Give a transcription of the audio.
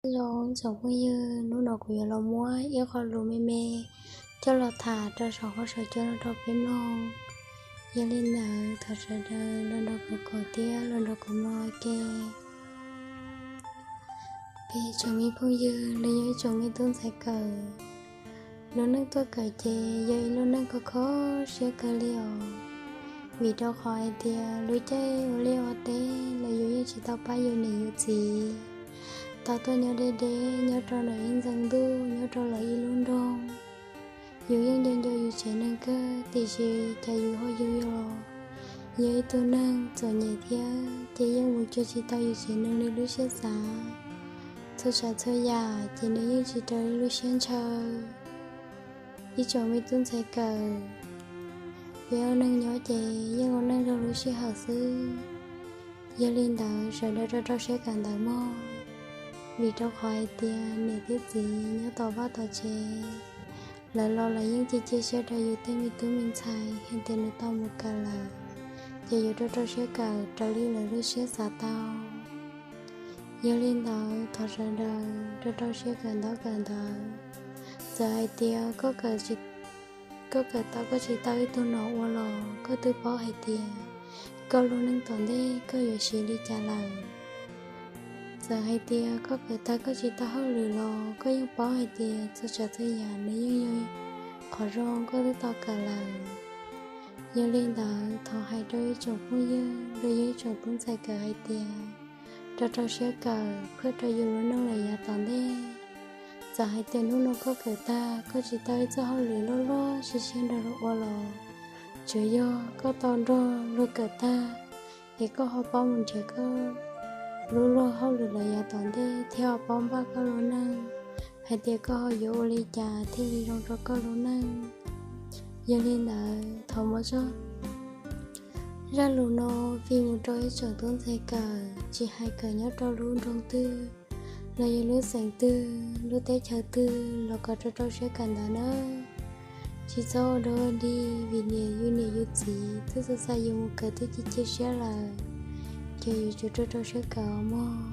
Hello tsoom phooj ywg, hnub no kuv yuav los muab ib qho lus me me coj los tham rau saum huab saum cua no rau peb mloog. Yog li ntawd thov sawv daws los nrog kuv koom thiab los nrog kuv mloog ua ke. Peb tsoom me phooj ywg los yog ib tsoom me tub ntxhais kawm, lub neej tuaj kawm ces yog ib lub neej kho kho siab kawg li os. Vim rau qhov hais tias lub caij ua liaj ua teb los yus yeej tsis tau pab yus niam yus txiv, tau tuaj nyob deb deb nyob rau ntawm ib ntxeev ntuj, nyob rau lawv ib lub nroog. Yus yeej nco nco yus tsev neeg kawg, tiam sis cas yus ho yug los yog ib tug neeg txom nyem thiab ces yeej mus cuag tsis tau yus tsev neeg li lub siab xav. Txhua tsav txhua yam ces nws yeej tsis raws li lub siab ntshaw. Ib tsoom me tub ntxhais kawm, peb ua neej nyob ces yeej ua neej nrog lub sij hawm xwb. Yog li ntawd sawv daws rau rau siab kawm ntawv mog, vim rau qhov hais tias niam thiab txiv nyob tom vaj tom tsev, lawv los lawv yeej cia cia siab rau yus tej me tub me ntxhais hais tias nws tau mus kawm lawm, ces yuav rau rau siab kawm raws li lawv lub siab xav tau. Yog li ntawd thov sawv daws rau rau siab kawm ntaub kawm ntawv. Txawm hais tias koj kawm tau koj tsis tau ib tug nom ua los koj twb paub hais tias koj lub neej tom ntej koj yuav siv li cas lawm. Txawm hais tias koj kawm tau koj tsis tau hauj lwm los koj yeej paub hais tias txhua tsav txhua yam nws yeej yog qhov zoo koj twb tau kawm lawm. Yog li ntawd thov hais rau ib tsoom phooj ywg los yog ib tsoom tub ntxhais kawm hais tias rau rau siab kawm phwj rau yus lub neej lawm yav tom ntej. Txawm hais tias hnub no koj kawm tag koj tsis tau ib txoj hauj lwm loj loj siab siab nrog luag ua los, tsuav yog koj tau nrog luag kawm tag es koj ho paub mus nrhiav koj lub luag hauj lwm lawm yav tom ntej thiab ho paub npaj koj lub neej hais tias koj ho yuav ua li cas thiaj li zoo rau koj lub neej. Yog li ntawd thov muab zaj lus no fij mus rau ib tsoom tub ntxhais kawm, tsis hais kawm nyob rau lub nroog twg los yog lub xeev twg lub teb chaws twg los kom rau rau siab kawm ntawv nawb. Tsis txhob ua dog ua dig vim niam yus niam yus txiv twb txawj xa yus mus kawm twb cia cia siab lawm, ces yus tsuas rau rau siab kawm os mog.